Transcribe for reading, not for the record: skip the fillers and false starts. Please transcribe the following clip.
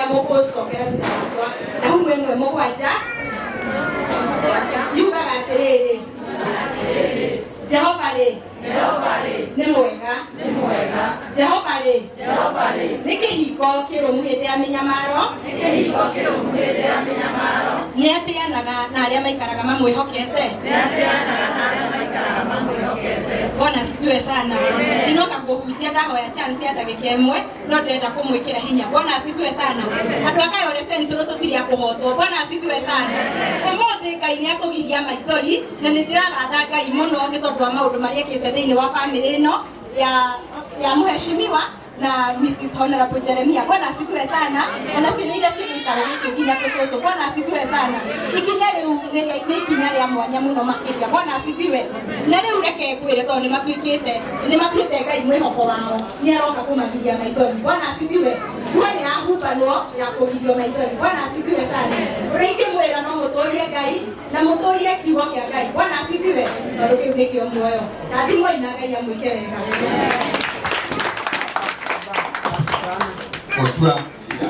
Ũrĩa mũkũcokera thutha wakwa. Nahumu 1:7 yugaga atĩrĩrĩ, Jehova rĩ nĩ mwega, Jehova rĩ nĩ kĩhingo kĩrũmu hĩndĩ ya mĩnyamaro, nĩ atĩanaga na arĩa maikaraga mamwĩhokete. Bwana asifiwe sana. Ndinoka kũhunjia, ndahoya chance ya ndagĩka 1, no ndĩrenda kũmwĩkĩra hinya. Bwana asifiwe sana. Andũ a Kayole Central, tũtirĩ a kũhotwo. Bwana asifiwe sana. Ũmũthĩ Ngai nĩ atũgiria maithori, na nĩ ndĩragatha Ngai mũno nĩ tondũ wa maũndũ marĩa ekĩte thĩinĩ wa bamĩrĩ ĩno ya mheshimiwa na Mrs. Honorable Jeremia. Bwana asifiwe sana. Ona ciana iria ciĩ gĩikaro gĩkĩ nginya tũcũcũ. Bwana asifiwe sana. Ikinya rĩu nĩ ikinya rĩa mwanya mũno makĩria. Bwana asifiwe. Na rĩu reke ngwĩre, tondũ nĩ matuĩte Ngai mwĩhoko wao, nĩ aroka kũmagiria maithori. Bwana asifiwe. Nguo nĩ yahumbanwo ya kũgirio maithori. Bwana asifiwe sana. Ũrĩa ingĩmwĩra, no mũtũrie Ngai na mũtũrie kiugo kĩa Ngai. Bwana asifiwe. Tondũ kĩu nĩkĩo muoyo. Rathimwoi na Ngai amwĩke wega. Otua.